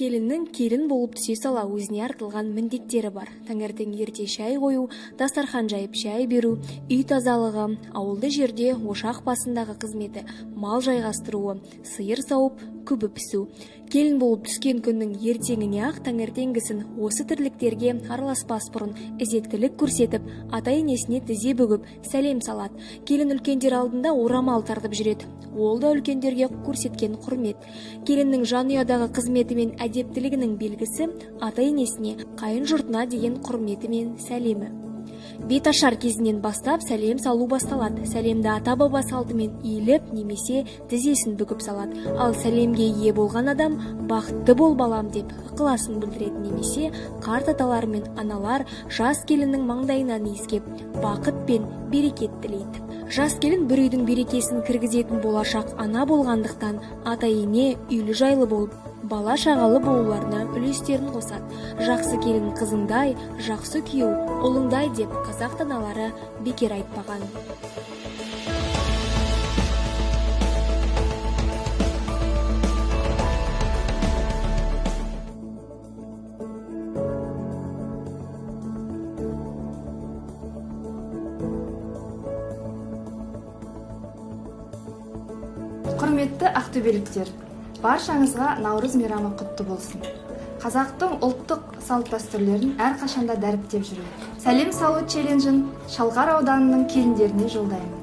Келіннің келін болып түсе сала өзіне артылған міндеттері бар. Таңертең ерте шай қою, дастархан жайып шай беру, үй тазалығы, ауылды жерде ошақ басындағы қызметі, мал жайғастыруы, сиыр сауып, күбі пісу. Келін болып түскен күннің ертеңіне ақ таңертеңгісін осы тірліктерге араласпас бұрын ізеттілік көрсетіп, ата-енесіне тізе бүгіп сәлем салады. Келін үлкендер алдында орамал тартып жүреді. Ол да үлкендерге көрсеткен құрмет. Келіннің жанұядағы қызметі мен әдептілігінің белгісі ата-енесіне, қайын жұртына деген құрметі мен сәлемі. Беташар кезінен бастап сәлем салу басталады. Сәлемді ата-баба салтымен иіліп немесе тізесін бүгіп салады. Ал сәлемге ие болған адам бақытты бол балам деп ықыласын білдіреді немесе қарт аталар мен аналар жас келіннің маңдайынан иіскеп бақыт пен берекет тілейді. Жас келін бір үйдің берекесін кіргізетін болашақ ана болғандықтан ата-ене үйлі жайлы болып, бала шағалы болуларына үлестерін қосады. Жақсы келін қызыңдай, жақсы күйеу ұлыңдай деп қазақ даналары бекер айтпаған. Құрметті ақтөбеліктер, баршаңызға Наурыз мейрамы құтты болсын. Қазақтың ұлттық салт-дәстүрлерін әрқашанда дәріптеп жүремін. Сәлем салу челленджін Шалқар ауданының келіндеріне жолдаймын.